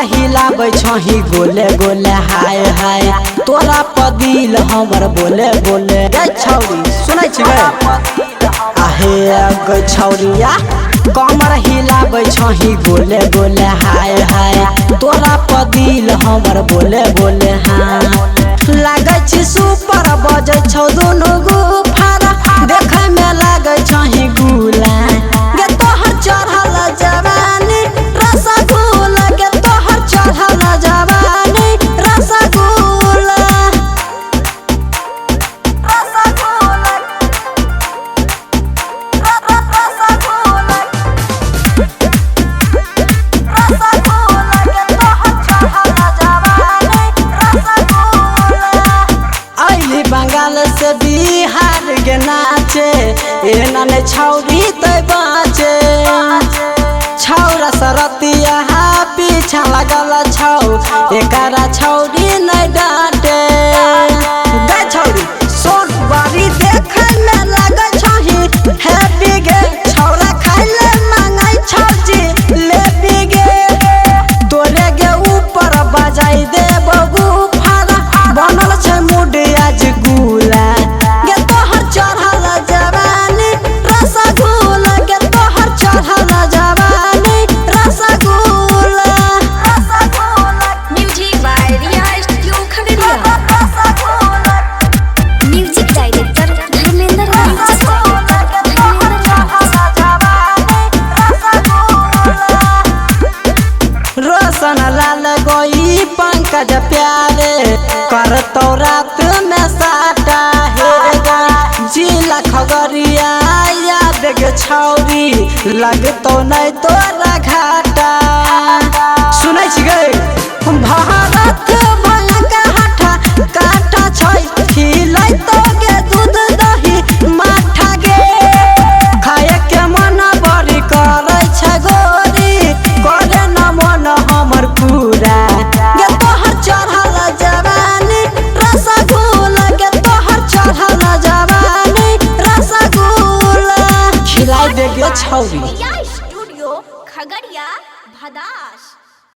कमर हिलाबै छही गोले गोले हाय हाय तोरा पदिल हमर बोले बोले गे छौरी सुनै छी गे आहे गे छौरिया कमर हिलाबै छही गोले गोले हाय हाय तोरा पदिल हमर बोले बोले हाँ लागै छी सुपर बजै छौ दुनू गुफारा देखै में लागै छही गुला गे तोहर चढ़ल जवानी रसगुल्ला गे तोहर चढ़ल जवानी रसगुल्ला रसगुल्ला रसगुल्ला रसगुल्ला गे तोहर चढ़ल जवानी रसगुल्ला। अइली बंगाल से बिहार गे नाचे एना ने छौरी तै बाँचे छौरा सरतिया पीछा लगल छौ एकरा छौरी नै डाँटे गे छौरी सोन बारी देखै में लागै छही हैप्पी गे छौरा खाइले मांगै छौ जी लेपी गे तोरे गे ऊपर बजाई देबौ गुफारा बनल छै मूड आज गुला गे तोहर चढ़ल जवानी रसगुल्ला गे तोहर चढ़ल जवानी rasgulla rasgulla music by Riya studio Khagaria. Rasgulla music director Dharmendra Raj. Rasgulla गे तोहर चढ़ल जवानी रसगुल्ला। रोशन लाल गोई पंकज प्यारे कर तो रात में साटा हे गई जिला खगड़िया याद गे छौरी लगतो नहीं तोरा घाटा सुनै छी गे भारत भयंकर हाठा काटा छै खिलै तो गे दूध दही माठा गे खाए के मन बड़ी करै छै गोरी करे न मन हमर पूरा गे तोहर चढ़ल जवानी रसगुल्ला गे तोहर चढ़ल जवानी रसगुल्ला खिलाई दे गे छौरी।